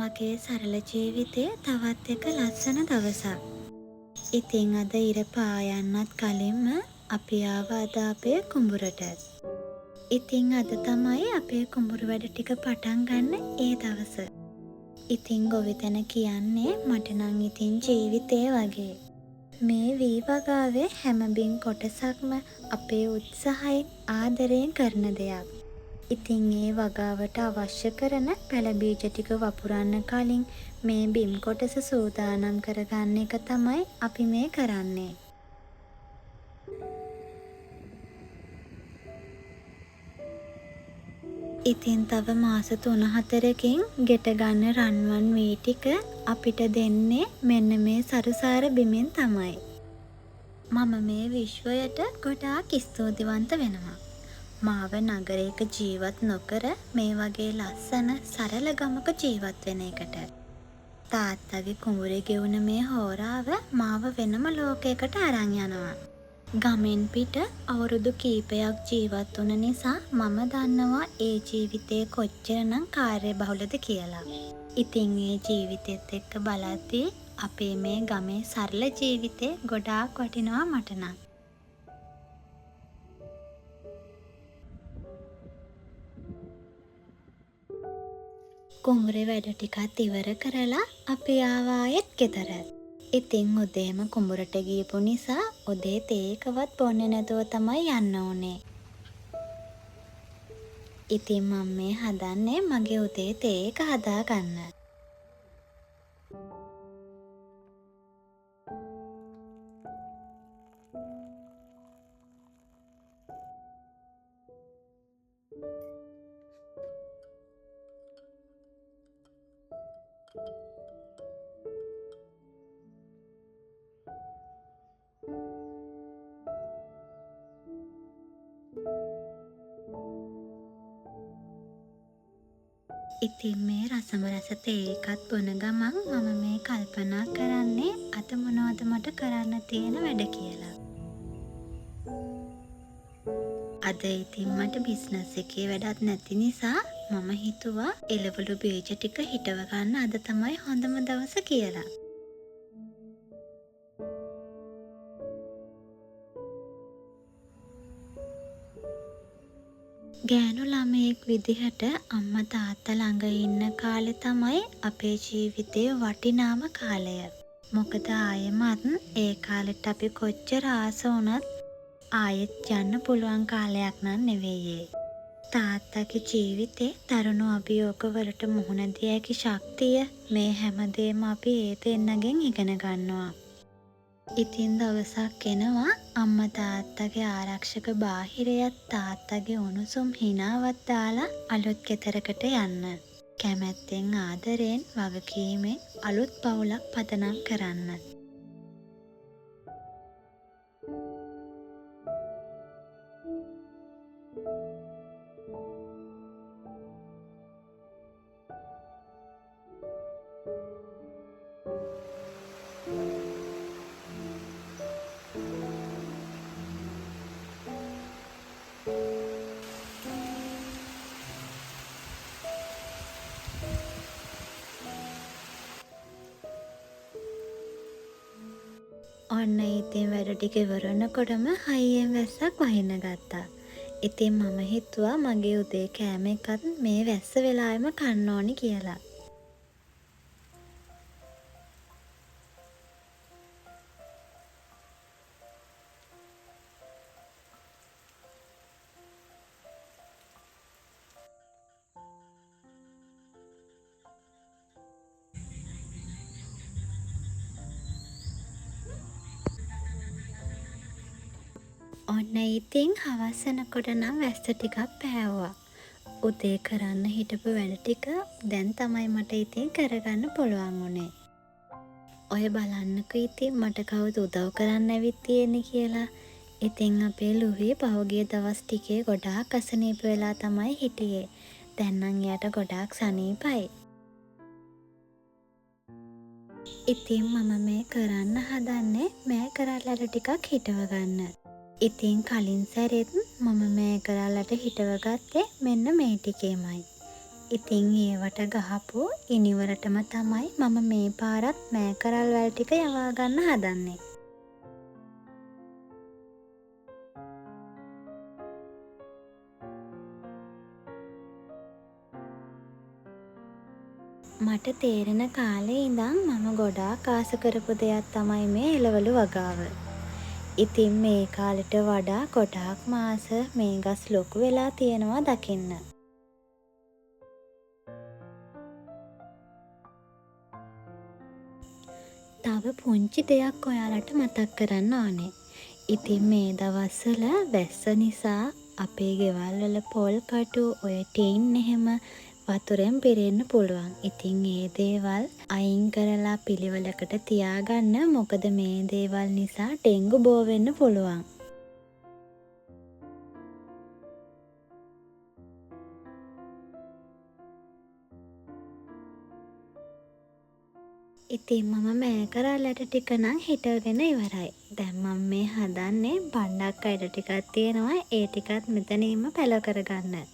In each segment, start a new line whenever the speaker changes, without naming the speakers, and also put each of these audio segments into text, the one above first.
මගේ සරල ජීවිතේ තවත් එක ලස්සන දවසක්. ඉතින් අද ඉර පායන්නත් කලින්ම අපි ආවා අද අපේ කුඹුරට. ඉතින් අද තමයි අපේ කුඹුරු වැඩ ටික පටන් ගන්න ඒ දවස. ඉතින් ගොවිතැන කියන්නේ මට නම් ඉතින් ජීවිතේ වගේ. මේ වී වගාවේ හැම බිම් කොටසක්ම අපේ උත්සාහයෙන් ආදරයෙන් කරන දෙයක්. ඉතින් ඒ වගාවට අවශ්‍ය කරන පැළ බීජ ටික වපුරන්න කලින් මේ බිම් කොටස සූදානම් කරගන්න එක තමයි අපි මේ කරන්නේ. ඉතින් තව මාස 3-4කින් ගෙට ගන්න රන්වන් වී ටික අපිට දෙන්නේ මෙන්න මේ සරුසාර බිමෙන් තමයි. මම මේ විශ්වයට ගොඩාක් ස්තුතිවන්ත වෙනවා. මාව නගරයක ජීවත් නොකර මේ වගේ ලස්සන සරල ගමක ජීවත් වෙන එකට. තාත්තගේ කුඹුරේ ගෙවුන මේ හෝරාව මාව වෙනම ලෝකයකට අරන් යනවා. ගමෙන් පිට අවුරුදු කීපයක් ජීවත් වුණ නිසා මම දන්නවා ඒ ජීවිතේ කොච්චරනම් කාර්යබහුලද කියලා. ඉතින් ඒ ජීවිතෙත් එක්ක බලද්දී අපේ මේ ගමේ සරල ජීවිතේ ගොඩාක් වටිනවා මට නම්. කුඹුරේ වැඩ ටිකත් ඉවර කරලා අපි ආවා ආයෙත් ගෙදර. ඉතින් උදේම කුඹුරට ගියපු නිසා උදේ තේ එකවත් බොන්නේ නැතුව තමයි යන්න වුනේ. ඉතින් මම මේ හදන්නේ මගේ උදේ තේ එක හදාගන්න. ඉතින් මේ රසම රස තේ එකත් බොන ගමන් මම මේ කල්පනා කරන්නේ අද මොනවද මට කරන්න තියෙන වැඩ කියලා. අද ඉතින් මට බිස්නස් එකේ වැඩක් නැති නිසා මම හිතුවා එළවලු බීජ ටික හිටව ගන්න අද තමයි හොඳම දවස කියලා. ගෑනු ළමයෙක් විදිහට අම්මා තාත්තා ළඟ ඉන්න කාලෙ තමයි අපේ ජීවිතේ වටිනාම කාලය. මොකද ආයෙමත් ඒ කාලෙට අපි කොච්චර ආස වුණත් ආයෙත් යන්න පුළුවන් කාලයක් නම් නෙවෙයි ඒ. තාත්තගේ ජීවිතේ දරුණු අභියෝග වලට මුහුණ දිය හැකි ශක්තිය මේ හැමදේම අපි ඒ දෙන්නගෙන් ඉගෙන ගන්නවා. ඉතින් දවසක් එනවා අම්මා තාත්තගේ ආරක්ෂක බාහිරයත් තාත්තගේ උණුසුම් හිනාවත් දාලා අලුත් ගෙදරකට යන්න. කැමැත්තෙන් ආදරයෙන් වගකීමෙන් අලුත් පවුලක් පදනම් කරන්න. ඔන්න ඉතින් වැඩ ටික ඉවර වෙනකොටම හයියෙන් වැස්සක් වහින්න ගත්තා. ඉතින් මම හිතුවා මගේ උදේ කෑම එකත් මේ වැස්ස වෙලාවෙම කන්න ඕනි කියලා. ඔන්න ඉතින් හවස් වෙනකොට නම් වැස්ස ටිකක් පෑව්වා. උදේ කරන්න හිටපු වැඩ ටික දැන් තමයි මට ඉතින් කරගන්න පුළුවන් වුණේ. ඔය බලන්නකෝ ඉතින් මට කවුද උදව් කරන්න ඇවිත් තියෙන්නේ කියලා. ඉතින් අපේ ලුහි පහුගිය දවස් ටිකේ ගොඩාක් අසනීප වෙලා තමයි හිටියේ. දැන් නම් එයාට ගොඩාක් සනීපයි. ඉතින් මම මේ කරන්න හදන්නේ මෑ කරල් ඇට ටිකක් හිටව ගන්න. ඉතින් කලින් සැරෙත් මම මෑ කරල් ඇට හිටව ගත්තේ මෙන්න මේ ටිකේමයි. ඉතින් ඒවට ගහපු ඉනි වලටම තමයි මම මේ පාරත් මෑකරල් වැල් ටික යවා ගන්න හදන්නේ. මට තේරෙන කාලේ ඉඳන් මම ගොඩාක් ආස කරපු දෙයක් තමයි මේ එළවලු වගාව. ඉතින් මේ කාලෙට වඩා ගොඩාක්ම ආස මේ ගස් ලොකු වෙලා තියෙනවා දකින්න. තව පුංචි දෙයක් ඔයාලට මතක් කරන්න ඕනේ. ඉතින් මේ දවස්වල වැස්ස නිසා අපේ ගෙවල් වල පොල් කටු, ඔය ටින් එහෙම වතුරෙන් පිරෙන්න පුළුවන්. ඉතින් ඒ දේවල් අයින් කරලා පිළිවෙලකට තියාගන්න. මොකද මේ දේවල් නිසා ඩෙන්ගු බෝ වෙන්න පුළුවන්. ඉතින් මම මෑකරල් ඇට ටික නම් හිටවගෙන ඉවරයි. දැන් මම මේ හදන්නේ බණ්ඩක්ක ඇට ටිකක් තියෙනවා. ඒ ටිකත් මෙතනින්ම පැලව කරගන්න.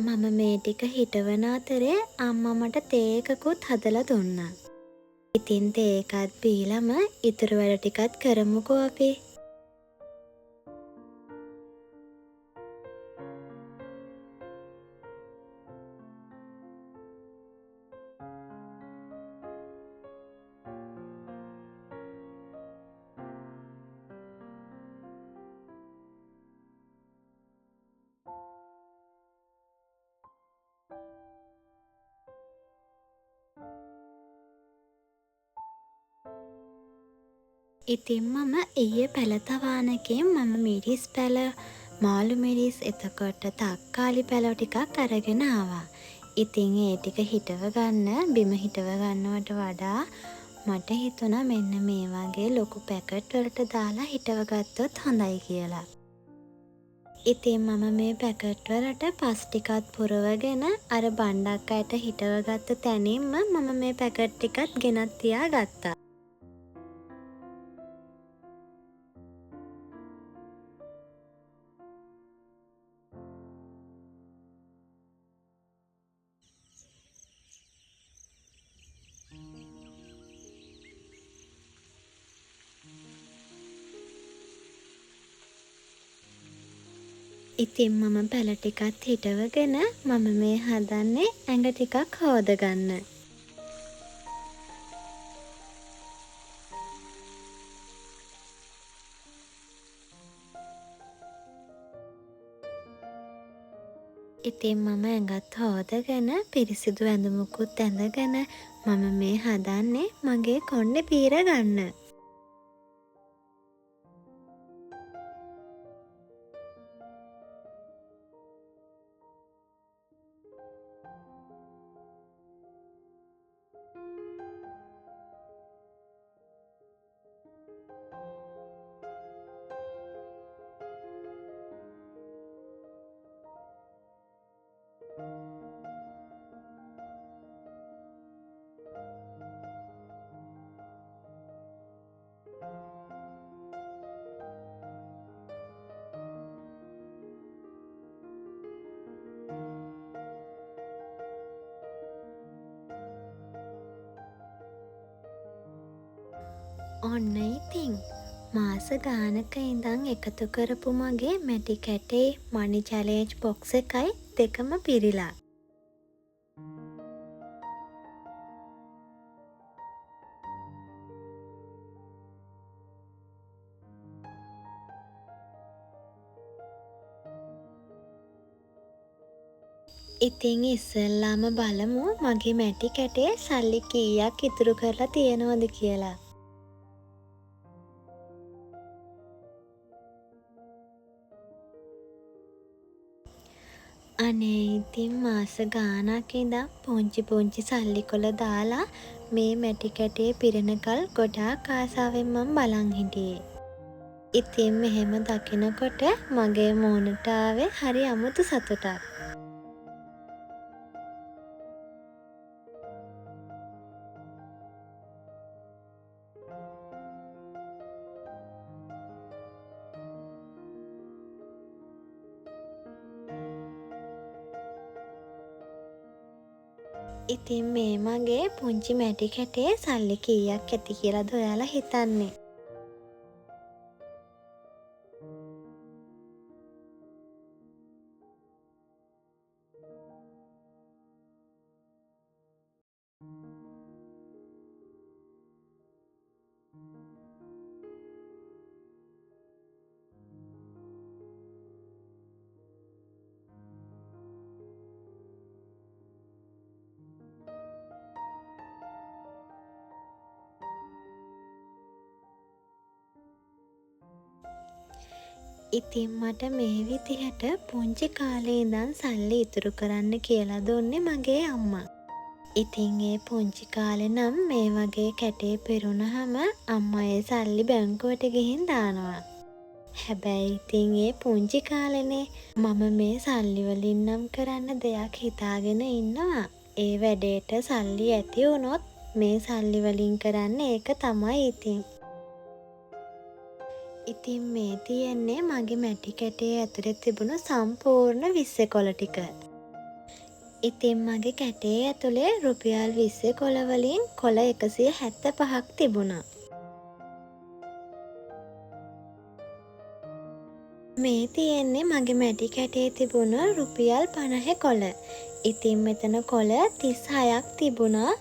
මම මේ ටික හිටවන අතරේ අම්මා මට තේ එකකුත් හදලා දුන්නා. ඉතින් තේ එකත් බීලම ඉතුරු වැඩ ටිකත් කරමුකෝ අපි. ඉතින් මම ඊයේ පැළ තවානකින් මම මිරිස් පැළ, මාළු මිරිස්, එතකොට තක්කාලි පැළ ටිකක් අරගෙන ආවා. ඉතින් ඒ ටික හිටව ගන්න, බිම හිටව ගන්නවට වඩා මට හිතුණා මෙන්න මේ වගේ ලොකු පැකට් වලට දාලා හිටව ගත්තොත් හොඳයි කියලා. ඉතින් මම මේ පැකට් වලට පස් ටිකත් පුරවගෙන අර බණ්ඩක් අයට හිටව ගත්ත තැනින්ම මම මේ පැකට් ටිකත් ගෙනත් තියාගත්තා. ඉතින් මම පැල ටිකත් හිටවගෙන මම මේ හදන්නේ ඇඟ ටිකක් හෝදගන්න. ඉතින් මම ඇඟත් හෝදගෙන පිරිසිදු ඇඳුමකුත් ඇඳගෙන මම මේ හදන්නේ මගේ කොණ්ඩේ පීර ගන්න. ඔන්න ඉතින් මාස ගානක ඉඳන් එකතු කරපු මගේ මැටි කැටේ මනි චැලෙන්ජ් බොක්ස් එකයි දෙකම පිරිලා. ඉතින් ඉස්සෙල්ලාම බලමු මගේ මැටි කැටේ සල්ලි කීයක් ඉතුරු කරලා තියෙනවද කියලා. අනේ ඉතින් මාස ගාණක් ඉඳන් පුංචි පුංචි සල්ලි කොළ දාලා මේ මැටි කැටේ පිරෙනකල් ගොඩාක් ආසාවෙන් මං බලන් හිටියේ. ඉතින් මෙහෙම දකිනකොට මගේ මූණට ආවේ හරි අමුතු සතුටක්. ඉතින් මේ මගේ පුංචි මැටි කැටේ සල්ලි කීයක් ඇති කියලාද ඔයාලා හිතන්නේ? ඉතින් මට මේ විදිහට පුංචි කාලේ ඉඳන් සල්ලි ඉතුරු කරන්න කියලා දුන්නේ මගේ අම්මා. ඉතින් ඒ පුංචි කාලේ නම් මේ වගේ කැටේ පිරුණහම අම්මා ඒ සල්ලි බැංකුවට ගිහින් දානවා. හැබැයි ඉතින් ඒ පුංචි කාලෙනේ මම මේ සල්ලි වලින් නම් කරන්න දෙයක් හිතාගෙන ඉන්නවා. ඒ වැඩේට සල්ලි ඇති වුණොත් මේ සල්ලි වලින් කරන්නේ ඒක තමයි ඉතින්. ඉතින් මේ තියෙන්නේ මගේ මැටි කැටේ ඇතුලේ තිබුණු සම්පූර්ණ 20 කොළ ටික. ඉතින් මගේ කැටේ ඇතුලේ රුපියල් 20 කොළ වලින් කොළ 175ක් තිබුණා. මේ තියෙන්නේ මගේ මැටි කැටේ තිබුණු රුපියල් 50 කොළ. ඉතින් මෙතන කොළ 36ක් තිබුණා.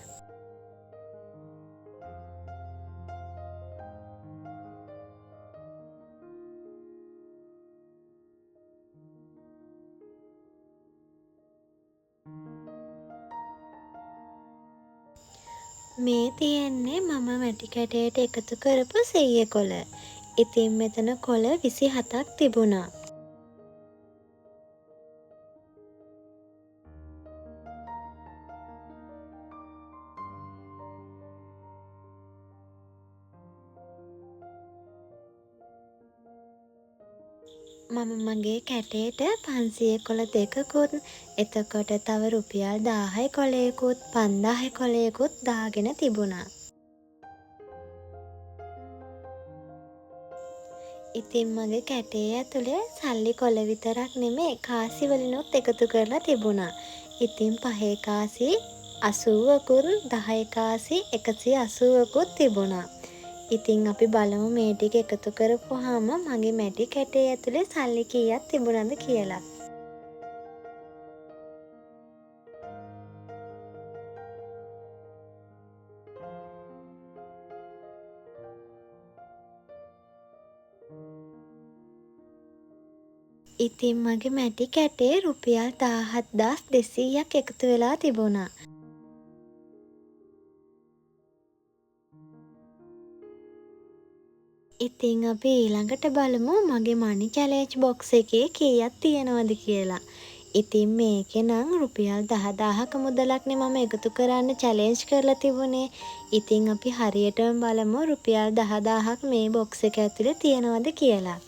මේ තියෙන්නේ මම මැටි කැටයට එකතු කරපු 100 කොළ. ඉතින් මෙතන කොළ 27ක් තිබුණා. මම මගේ කැටේට 500 කොළ දෙකකුත්, එතකොට තව රුපියල් 1000 කොළයකුත් 5000 කොළයකුත් දාගෙන තිබුණා. ඉතින් මගේ කැටේ ඇතුලේ සල්ලි කොළ විතරක් නෙමෙයි, කාසි වලිනුත් එකතු කරලා තිබුණා. ඉතින් 5 කාසි 80කුත් 10 කාසි 180කුත් තිබුණා. ඉතින් අපි බලමු මේ ටික එකතු කරපුවාම මගේ මැටි කැටේ ඇතුලේ සල්ලි කීයක් තිබුණාද කියලා. ඉතින් මගේ මැටි කැටේ රුපියල් 17200ක් එකතු වෙලා තිබුණා. ඉතින් අපි ඊළඟට බලමු මගේ මනි චැලෙන්ජ් බොක්ස් එකේ කීයක් තියෙනවද කියලා. ඉතින් මේකේ නම් රුපියල් 10,000ක මුදලක්නේ මම එකතු කරන්න චැලෙන්ජ් කරලා තිබුණේ. ඉතින් අපි හරියටම බලමු රුපියල් 10,000ක් මේ බොක්ස් එක ඇතුලේ තියෙනවද කියලා.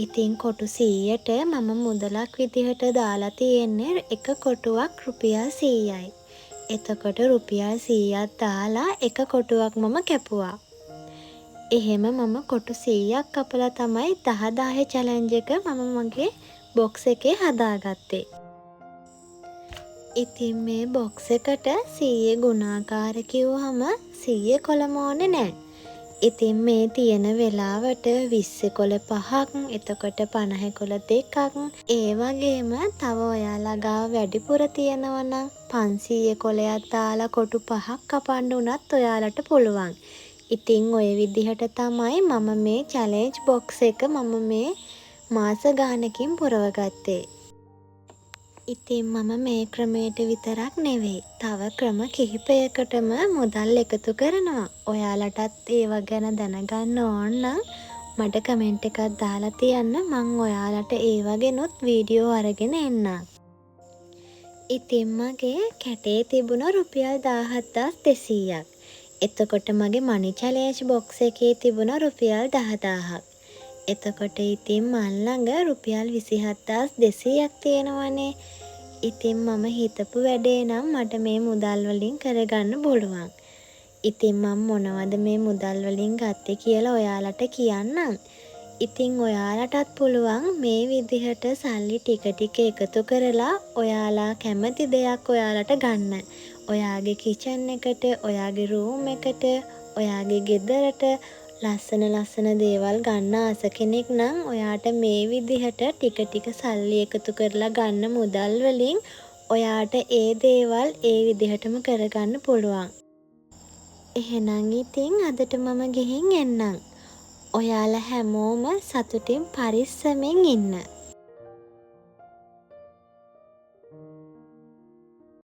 ඉතින් කොටු 100ට මම මුදලක් විදිහට දාලා තියෙන්නේ එක කොටුවක් රුපියල් 100යි. එතකොට රුපියල් 100ක් දාලා එක කොටුවක් මම කැපුවා. එහෙම මම කොටු 100ක් කපලා තමයි 10,000 චැලෙන්ජ් එක මම මගේ බොක්ස් එකේ හදාගත්තේ. ඉතින් මේ බොක්ස් එකට 100 ගුණාකාර කිව්වහම 100 කොළම ඕනේ නෑ. ඉතින් මේ තියෙන වෙලාවට 20 කොළ 5ක්, එතකොට 50 කොළ දෙකක්, ඒ වගේම තව ඔයාලා ගාව වැඩිපුර තියෙනවා නම් 500 කොළයක් දාලා කොටු 5ක් කපන්න උනත් ඔයාලට පුළුවන්. ඉතින් ඔය විදිහට තමයි මම මේ චැලෙන්ජ් බොක්ස් එක මම මේ මාස ගානකින් පුරවගත්තේ. ඉතින් මම මේ ක්‍රමයට විතරක් නෙවෙයි, තව ක්‍රම කිහිපයකටම මුදල් එකතු කරනවා. ඔයාලටත් ඒවා ගැන දැනගන්න ඕන නම් මට කමෙන්ට් එකක් දාලා තියන්න. මං ඔයාලට ඒවා ගැනුත් වීඩියෝ අරගෙන එන්නම්. ඉතින් මගේ කැටේ තිබුණා රුපියල් 17,200ක්. එතකොට මගේ මනි චැලෙන්ජ් බොක්ස් එකේ තිබුණා රුපියල් 10,000ක්. එතකොට ඉතින් මං ළඟ රුපියල් 27,200ක් තියෙනවනේ. ඉතින් මම හිතපු වැඩේ නම් මට මේ මුදල් වලින් කරගන්න පුළුවන්. ඉතින් මං මොනවද මේ මුදල් වලින් ගත්තේ කියලා ඔයාලට කියන්නම්. ඉතින් ඔයාලටත් පුළුවන් මේ විදිහට සල්ලි ටික ටික එකතු කරලා ඔයාලා කැමති දෙයක් ඔයාලට ගන්න. ඔයාගේ කිචන් එකට, ඔයාගේ රූම් එකට, ඔයාගේ ගෙදරට ලස්සන ලස්සන දේවල් ගන්න ආස කෙනෙක් නම් ඔයාට මේ විදිහට ටික ටික සල්ලි එකතු කරලා ගන්න මුදල් වලින් ඔයාට ඒ දේවල් ඒ විදිහටම කරගන්න පුළුවන්. එහෙනම් ඉතින් අදට මම ගිහින් එන්නම්. ඔයාලා හැමෝම සතුටින් පරිස්සමෙන් ඉන්න.